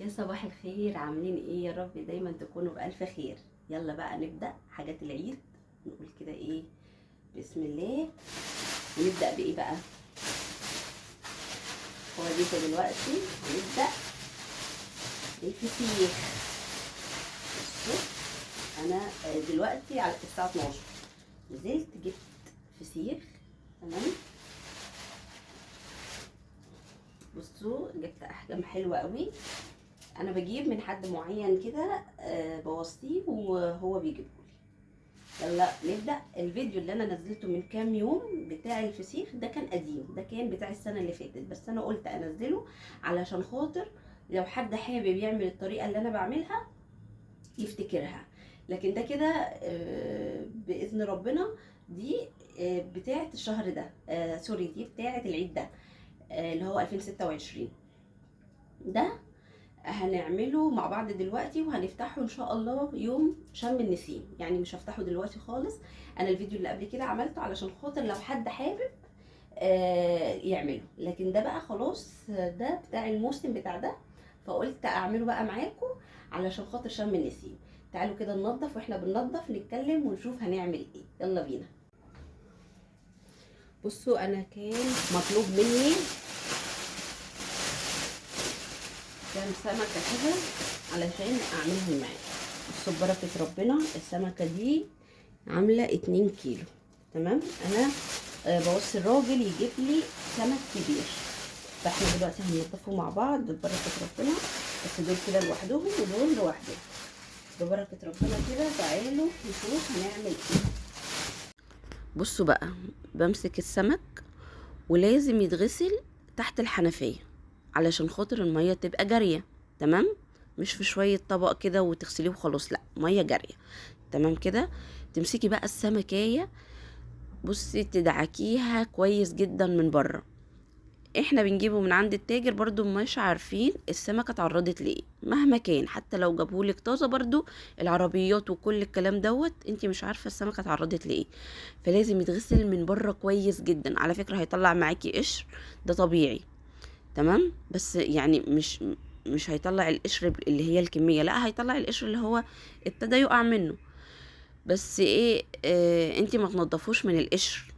يا صباح الخير، عاملين ايه؟ يا رب دايما تكونوا بألف خير. يلا بقى نبدأ حاجات العيد، نقول كده ايه، بسم الله. ونبدأ بإيه بقى؟ هوريكم دلوقتي. هنبدأ بالفسيخ. بصوا انا دلوقتي على الساعة 12 نزلت جبت فسيخ، تمام. بصوا جبت احجام حلوة قوي، انا بجيب من حد معين كده، بوصية وهو بيجيبه لي. يلا نبدا. الفيديو اللي انا نزلته من كام يوم بتاع الفسيخ ده كان قديم، ده كان بتاع السنة اللي فاتت، بس انا قلت انزله علشان خاطر لو حد حابب يعمل الطريقة اللي انا بعملها يفتكرها. لكن ده كده باذن ربنا دي بتاعه الشهر ده، سوري دي بتاعه العيد ده، اللي هو 2026. ده هنعمله مع بعض دلوقتي، وهنفتحه ان شاء الله يوم شم النسيم، يعني مش هفتحه دلوقتي خالص. انا الفيديو اللي قبل كده عملته علشان خاطر لو حد حابب يعمله، لكن ده بقى خلاص ده بتاع الموسم بتاع ده، فقلت اعمله بقى معاكم علشان خاطر شم النسيم. تعالوا كده ننظف، واحنا بننظف نتكلم ونشوف هنعمل ايه. يلا بينا. بصوا انا كان مطلوب مني كام سمكة كده علشان اعملهم معاكم. بصوا ببركة ربنا السمكة دي عاملة 2 كيلو، تمام. انا بوصي الراجل يجيب لي سمك كبير، فاحنا دلوقتي هننضفه مع بعض ببركة ربنا. بس دول كده لوحدهم ودول لوحدهم ببركة ربنا كده. تعالوا نشوف هنعمل ايه. بصوا بقى، بمسك السمك ولازم يتغسل تحت الحنفية علشان خاطر المية تبقى جارية، تمام. مش في شوية طبق كده وتغسليه وخلاص، لا، مية جارية، تمام كده. تمسكي بقى السمكية، بصي تدعكيها كويس جدا من بره. احنا بنجيبه من عند التاجر برضو مش عارفين السمكة اتعرضت ليه، مهما كان، حتى لو جابهولك طازة برضو العربيات وكل الكلام دوت انتي مش عارفة السمكة اتعرضت ليه، فلازم يتغسل من بره كويس جدا. على فكرة هيطلع معاكي قشر، ده طبيعي، تمام. بس يعني مش هيطلع القشر اللي هي الكمية، لا هيطلع القشر اللي هو ابتدى يقع منه، بس ايه، انتي ما تنضفوش من القشر،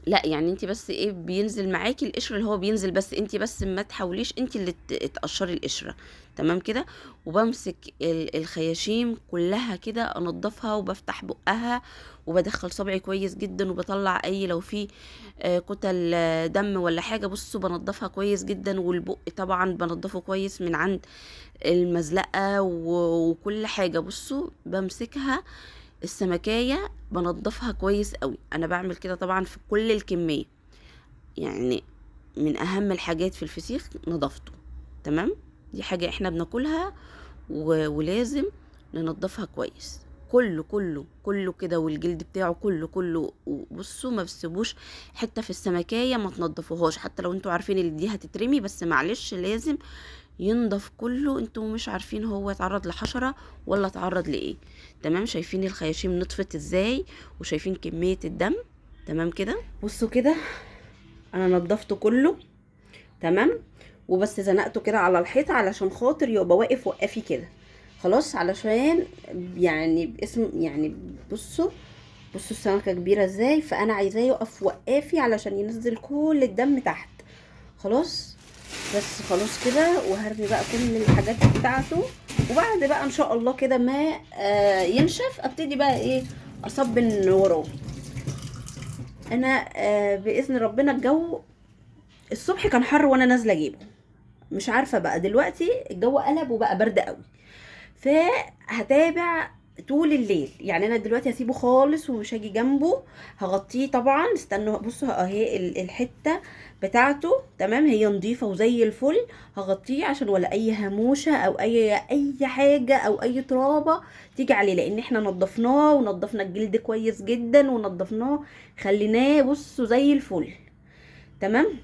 لا يعني انتي بس ايه بينزل معاكي القشر اللي هو بينزل، بس انتي بس ما تحاوليش انتي اللي تقشري القشرة، تمام كده. وبمسك الخياشيم كلها كده انضفها، وبفتح بقها وبدخل صبعي كويس جدا، وبطلع اي لو في كتل دم ولا حاجة، بصوا بنضفها كويس جدا. والبق طبعا بنضفه كويس من عند المزلقه وكل حاجة. بصوا بمسكها السمكايه بنضفها كويس قوي. انا بعمل كده طبعا في كل الكمية، يعني من اهم الحاجات في الفسيخ نظافته، تمام. دي حاجة احنا بناكلها ولازم ننضفها كويس، كله كله كله كده، والجلد بتاعه كله كله. وبصوا ما بتسيبوش حتة في السمكايه ما تنضفوهاش، حتى لو انتوا عارفين ان دي هتترمي، بس معلش لازم ينضف كله. انتوا مش عارفين هو اتعرض لحشره ولا اتعرض لايه، تمام. شايفين الخياشيم نطفت ازاي، وشايفين كمية الدم، تمام كده. بصوا كده انا نضفته كله، تمام. وبس زنقته كده على الحيط علشان خاطر يبقى واقف وقافي كده خلاص، علشان يعني باسم يعني بصوا السمكة كبيرة ازاي، فانا عايزاه يقف وقافي علشان ينزل كل الدم تحت خلاص. بس خلاص كده، وهرمي بقى كل الحاجات بتاعته. وبعد بقى ان شاء الله كده ما ينشف ابتدي بقى ايه اصبن وراه. انا باذن ربنا الجو الصبح كان حر وانا نازله اجيبه، مش عارفه بقى دلوقتي الجو قلب وبقى برد قوي، فهتابع طول الليل. يعني انا دلوقتي هسيبه خالص ومش هاجي جنبه، هغطيه طبعا. استنوا بصوا اهي الحتة بتاعته، تمام، هي نظيفة وزي الفل. هغطيه عشان ولا اي هاموشه او اي حاجة او اي ترابه تيجي عليه، لان احنا نظفناه ونظفنا الجلد كويس جدا ونظفناه، خليناه بصوا زي الفل، تمام.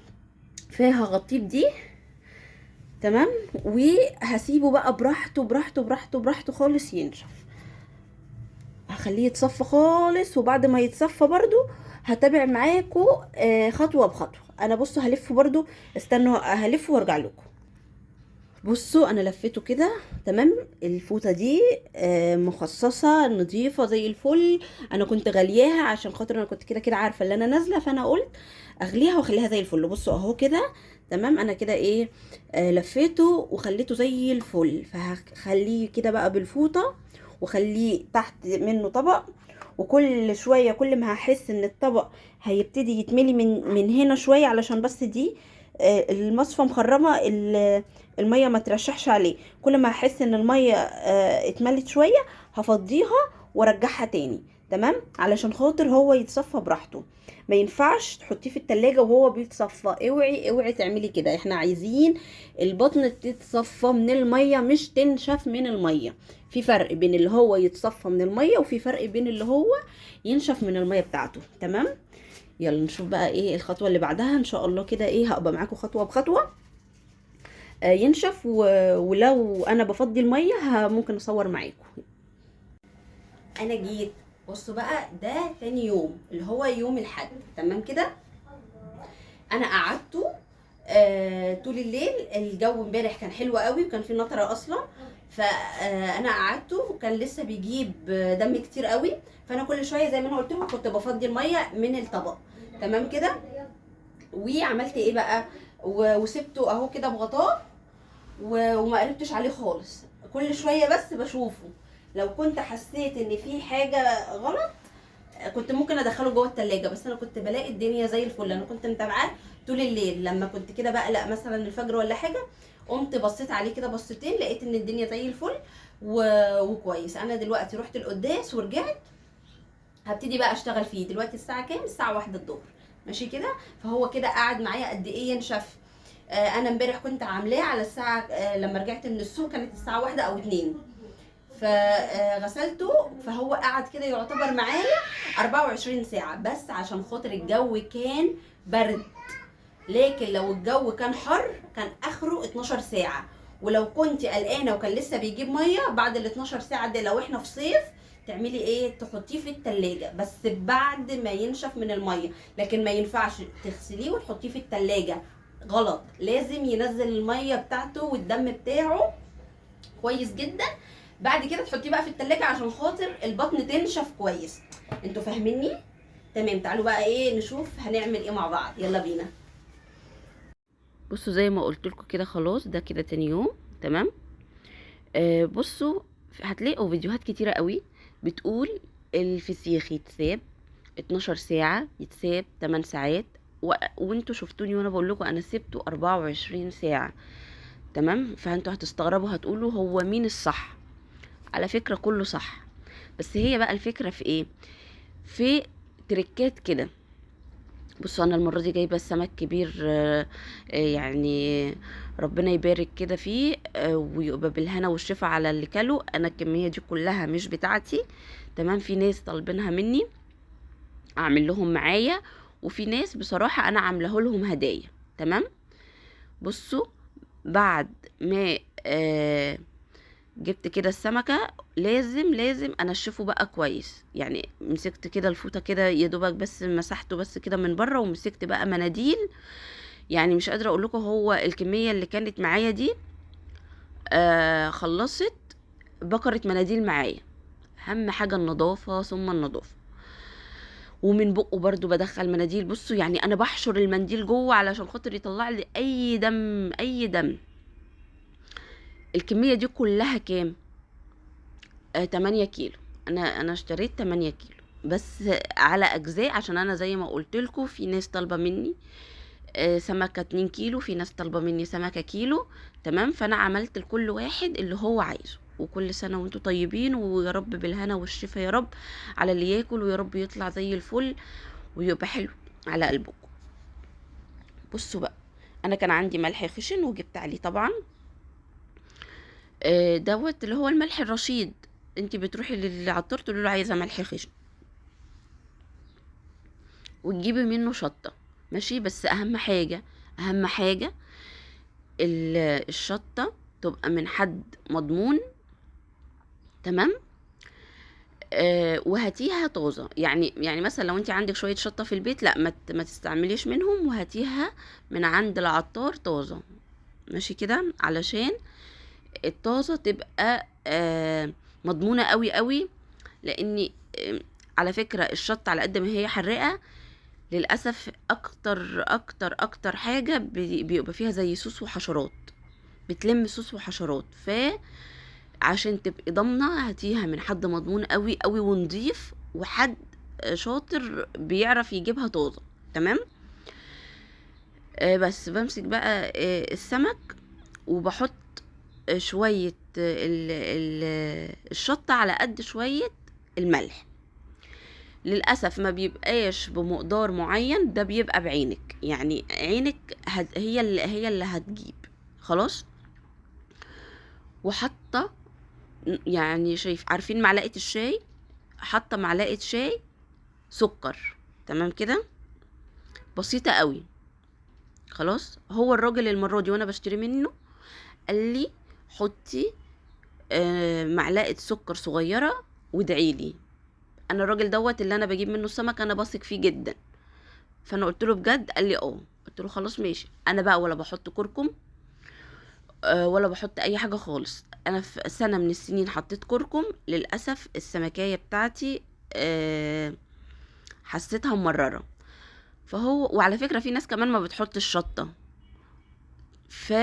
فهغطيه بدي، تمام. وهسيبه بقى براحته براحته براحته براحته خالص ينشف، هخليه يتصفى خالص. وبعد ما يتصفى برضو هتابع معاكم خطوة بخطوة. انا بصوا هلف برضو، استنوا هلف وارجع لكم. بصوا انا لفيته كده، تمام. الفوطه دي مخصصة نظيفة زي الفل، انا كنت غلياها عشان خاطر انا كنت كده كده عارفه اللي انا نازله، فانا قلت اغليها واخليها زي الفل. بصوا اهو كده، تمام. انا كده ايه، لفيته وخليته زي الفل. فهخليه كده بقى بالفوطه، وخليه تحت منه طبق، وكل شوية كل ما هحس ان الطبق هيبتدي يتملي من هنا شوية، علشان بس دي المصفى مخرمة، المية ما ترشحش عليه. كل ما احس ان المية اتملت شوية هفضيها وارجعها تاني، تمام، علشان خاطر هو يتصفى براحته. ما ينفعش تحطيه في التلاجة وهو بيتصفى، اوعي اوعي تعملي كده. احنا عايزين البطن تتصفى من المية، مش تنشف من المية. في فرق بين اللي هو يتصفى من المية، وفي فرق بين اللي هو ينشف من المية بتاعته، تمام. يلا نشوف بقى ايه الخطوة اللي بعدها ان شاء الله. كده ايه هبقى معاكم خطوة بخطوة. ينشف، ولو انا بفضي المية ممكن اصور معاكم. انا جيت بصوا بقى، ده تاني يوم اللي هو يوم الاحد، تمام كده. انا قعدته طول الليل. الجو امبارح كان حلو قوي وكان في نطره اصلا، فانا قعدته وكان لسه بيجيب دم كتير قوي، فانا كل شوية زي ما انا قلت لكم كنت بفضي المية من الطبق، تمام كده. وعملت ايه بقى، وسبته اهو كده بغطاه، وما قربتش عليه خالص. كل شوية بس بشوفه، لو كنت حسيت ان في حاجة غلط كنت ممكن ادخله جوه التلاجة، بس انا كنت بلاقي الدنيا زي الفل. انا كنت متابعاه طول الليل، لما كنت كده بقلق مثلا الفجر ولا حاجة قمت بصيت عليه كده بصتين، لقيت ان الدنيا زي الفل وكويس. انا دلوقتي رحت القداس ورجعت، هبتدي بقى اشتغل فيه. دلوقتي الساعة كام؟ الساعة 1 الظهر، ماشي كده. فهو كده قعد معايا قد ايه ينشف؟ انا امبارح كنت عاملاه على الساعة، لما رجعت من السوق كانت الساعة 1 او 2، فغسلته، فهو قعد كده يعتبر معايا 24 ساعة، بس عشان خاطر الجو كان برد. لكن لو الجو كان حر كان اخره 12 ساعة. ولو كنت قلقانة وكان لسه بيجيب مية بعد ال 12 ساعة دي، لو احنا في صيف تعملي ايه؟ تحطيه في التلاجة بس بعد ما ينشف من المية، لكن ما ينفعش تغسليه وتحطيه في التلاجة، غلط. لازم ينزل المية بتاعته والدم بتاعه كويس جدا، بعد كده تحطيه بقى في التلاجة عشان خاطر البطن تنشف كويس. انتوا فاهميني؟ تمام. تعالوا بقى ايه نشوف هنعمل ايه مع بعض، يلا بينا. بصوا زي ما قلت لكم كده، خلاص ده كده تاني يوم، تمام. بصوا هتلاقوا فيديوهات كتيرة قوي بتقول الفسيخ يتساب 12 ساعة، يتساب 8 ساعات، وانتوا شفتوني وانا بقول لكم انا سبته 24 ساعة، تمام. فانتوا هتستغربوا، هتقولوا هو مين الصح؟ على فكرة كله صح، بس هي بقى الفكرة في ايه؟ في تريكات كده. بصوا انا المرة دي جايبة السمك كبير، يعني ربنا يبارك كده فيه، ويبقى بالهنا والشفا على اللي كله. انا الكمية دي كلها مش بتاعتي، تمام. في ناس طالبينها مني اعمل لهم معايا، وفي ناس بصراحة انا عامله لهم هدايا، تمام. بصوا بعد ما جبت كده السمكة، لازم انشفه بقى كويس. يعني مسكت كده الفوطة كده يا دوبك بس مسحته بس كده من بره، ومسكت بقى مناديل. يعني مش قادرة اقول لكم هو الكمية اللي كانت معايا دي، خلصت بكرة مناديل معايا. اهم حاجة النظافة ثم النظافة. ومن بقه برضو بدخل مناديل. بصوا يعني انا بحشر المنديل جوه علشان خاطر يطلع لي اي دم، اي دم. الكمية دي كلها كام؟ 8 كيلو. انا اشتريت 8 كيلو بس على اجزاء، عشان انا زي ما قلت لكم في ناس طالبة مني، سمكة 2 كيلو، في ناس طالبة مني سمكة كيلو، تمام. فانا عملت لكل واحد اللي هو عايزه. وكل سنة وانتم طيبين، ويا رب بالهنا والشفا يا رب على اللي ياكل، ويا رب يطلع زي الفل ويبقى حلو على قلبكم. بصوا بقى، انا كان عندي ملح خشن وجبت عليه طبعا، دوت اللي هو الملح الرشيد. انت بتروحي للعطار تقولي له عايزه ملح خشن، وتجيبي منه شطه، ماشي. بس اهم حاجة، اهم حاجة الشطه تبقى من حد مضمون، تمام. وهاتيها طازة. يعني مثلا لو انت عندك شوية شطه في البيت، لا ما تستعمليش منهم، وهاتيها من عند العطار طازة. ماشي كده، علشان الطازه تبقى مضمونه قوي قوي. لان على فكرة الشطه على قد ما هي حراقه، للاسف اكتر اكتر اكتر حاجة بيبقى فيها زي سوس وحشرات، بتلم سوس وحشرات. ف عشان تبقي ضامنه هاتيها من حد مضمون قوي قوي ونضيف، وحد شاطر بيعرف يجيبها طازة. تمام. بس بمسك بقى السمك وبحط شوية الشطه على قد شوية الملح. للاسف ما بيبقاش بمقدار معين، ده بيبقى بعينك، يعني عينك هي اللي هتجيب. خلاص. وحاطه يعني شايف عارفين معلقه الشاي، حاطه معلقه شاي سكر. تمام كده، بسيطة قوي. خلاص. هو الراجل المرة دي وانا بشتري منه قال لي حطي معلقه سكر صغيرة وادعي لي. انا الراجل دوت اللي انا بجيب منه السمك انا بثق فيه جدا، فانا قلت له بجد؟ قال لي اه. قلت له خلاص ماشي. انا بقى ولا بحط كركم ولا بحط اي حاجة خالص. انا في سنة من السنين حطيت كركم، للاسف السمكيه بتاعتي حسيتها ممرره. فهو وعلى فكرة في ناس كمان ما بتحط الشطه، ف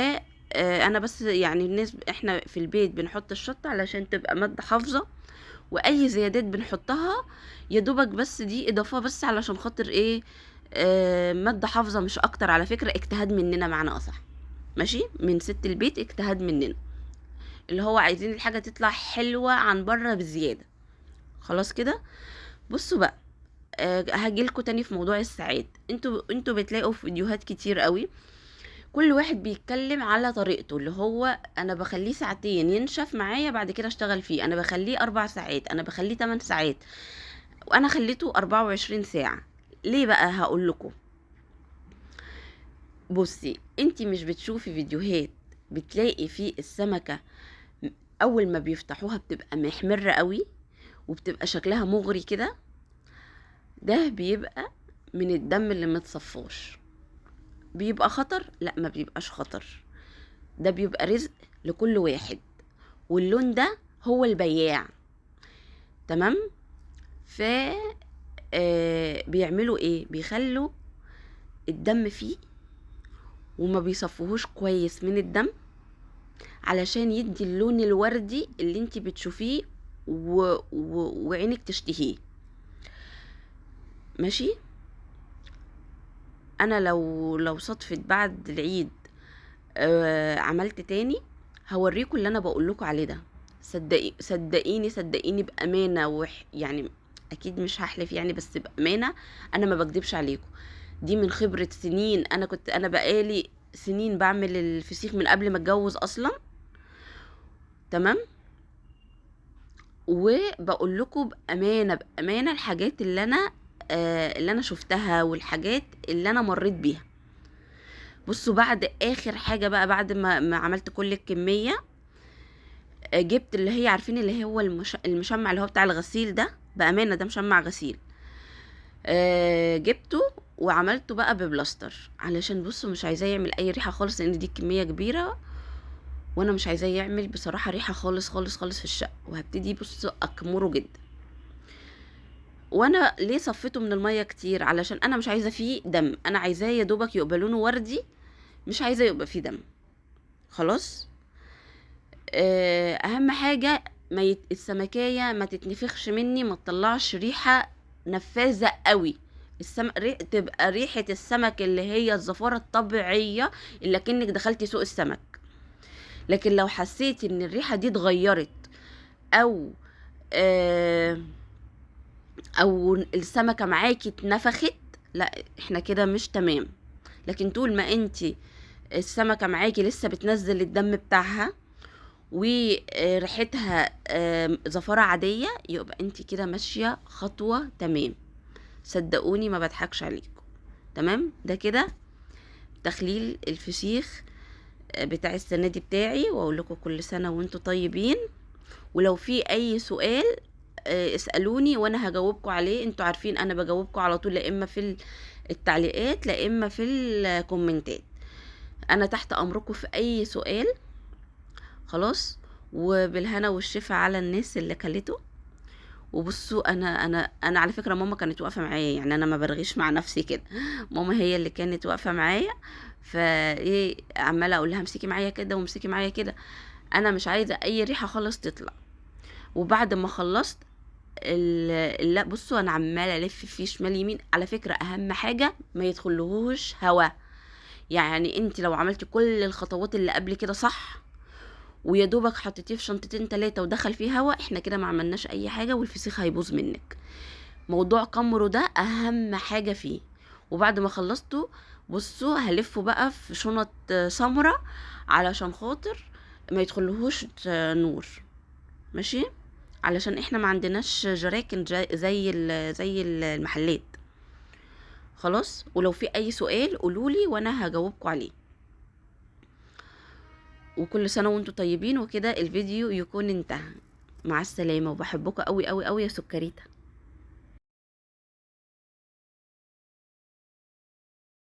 انا بس يعني الناس احنا في البيت بنحط الشطه علشان تبقى مادة حافظه، واي زيادات بنحطها يا دوبك بس دي اضافه بس علشان خاطر ايه، مادة حافظه مش اكتر. على فكرة اجتهاد مننا، معنى اصح ماشي، من ست البيت اجتهاد مننا، اللي هو عايزين الحاجة تطلع حلوة عن بره بزيادة. خلاص كده. بصوا بقى، هجيلكوا تاني في موضوع الساعات. انتوا بتلاقوا في فيديوهات كتير قوي كل واحد بيتكلم على طريقته، اللي هو انا بخليه ساعتين ينشف معايا بعد كده اشتغل فيه، انا بخليه 4 ساعات، انا بخليه 8 ساعات، وانا خليته 24 ساعة. ليه بقى؟ هقول لكم. بصي، انتي مش بتشوفي فيديوهات بتلاقي فيه السمكة اول ما بيفتحوها بتبقى محمرة قوي وبتبقى شكلها مغري كده؟ ده بيبقى من الدم اللي متصفاش. بيبقى خطر؟ لا، ما بيبقاش خطر، ده بيبقى رزق لكل واحد، واللون ده هو البياع. تمام. ف بيعملوا ايه؟ بيخلوا الدم فيه وما بيصفوهوش كويس من الدم علشان يدي اللون الوردي اللي انتي بتشوفيه وعينك تشتهيه. ماشي. انا لو صدفت بعد العيد عملت تاني هوريكم اللي انا بقول لكم عليه ده. صدقيني صدقيني بامانه، يعني اكيد مش هحلف يعني، بس بامانه انا ما بكدبش عليكم، دي من خبره سنين. انا بقالي سنين بعمل الفسيخ من قبل ما اتجوز اصلا. تمام. وبقول لكم بامانه بامانه الحاجات اللي انا اللي انا شفتها والحاجات اللي انا مريت بيها. بصوا، بعد اخر حاجة بقى، بعد ما عملت كل الكمية، جبت اللي هي عارفين اللي هو المشمع اللي هو بتاع الغسيل ده، بامانه ده مشمع غسيل، جبته وعملته بقى ببلاستر، علشان بصوا مش عايزاه يعمل اي ريحه خالص، لان دي كمية كبيرة وانا مش عايزاه يعمل بصراحة ريحه خالص خالص خالص في الشقة. وهبتدي بصوا اكمره جدا. وانا ليه صفيته من المية كتير؟ علشان انا مش عايزه فيه دم، انا عايزاه يا دوبك يبقى لونه وردي، مش عايزه يبقى فيه دم. خلاص. اهم حاجة ما السمكيه ما تتنفخش مني، ما تطلعش ريحه نفاذه قوي. تبقى ريحه السمك اللي هي الزفاره الطبيعية اللي كأنك دخلتي سوق السمك. لكن لو حسيتي ان الريحة دي اتغيرت او السمكة معاكي اتنفخت، لا احنا كده مش تمام. لكن طول ما انتي السمكة معاكي لسه بتنزل الدم بتاعها وريحتها زفاره عادية، يبقى انتي كده ماشية خطوة تمام. صدقوني ما بضحكش عليكم. تمام. ده كده تخليل الفسيخ بتاع السنة دي بتاعي، واقول لكم كل سنة وانتم طيبين. ولو في اي سؤال اسالوني وانا هجاوبكم عليه. انتوا عارفين انا بجاوبكم على طول، لا اما في التعليقات لا اما في الكومنتات. انا تحت امركم في اي سؤال. خلاص، وبالهنا والشفا على الناس اللي كلته. وبصوا انا انا انا على فكرة ماما كانت واقفة معايا، يعني انا ما برغيش مع نفسي كده، ماما هي اللي كانت واقفة معايا. فايه عماله اقول لها امسكي معايا كده وامسكي معايا كده، انا مش عايزه اي ريحه خالص تطلع. وبعد ما خلصت لا بصوا انا عماله الف فيه شمال يمين. على فكرة اهم حاجة ما يدخلهوش هوا، يعني انت لو عملتي كل الخطوات اللي قبل كده صح ويا دوبك حطيتيه في شنطتين 3 ودخل فيه هوا، احنا كده ما عملناش اي حاجة والفسيخ هيبوظ منك. موضوع كمره ده اهم حاجة فيه. وبعد ما خلصته بصوا هلفه بقى في شنط سمرة علشان خاطر ما يدخلهوش نور، ماشي، علشان احنا ما عندناش جراكن زي المحلات. خلاص، ولو في اي سؤال قولولي وانا هجاوبكم عليه. وكل سنة وانتم طيبين. وكده الفيديو يكون انتهى. مع السلامة، وبحبكم قوي قوي قوي يا سكريتا.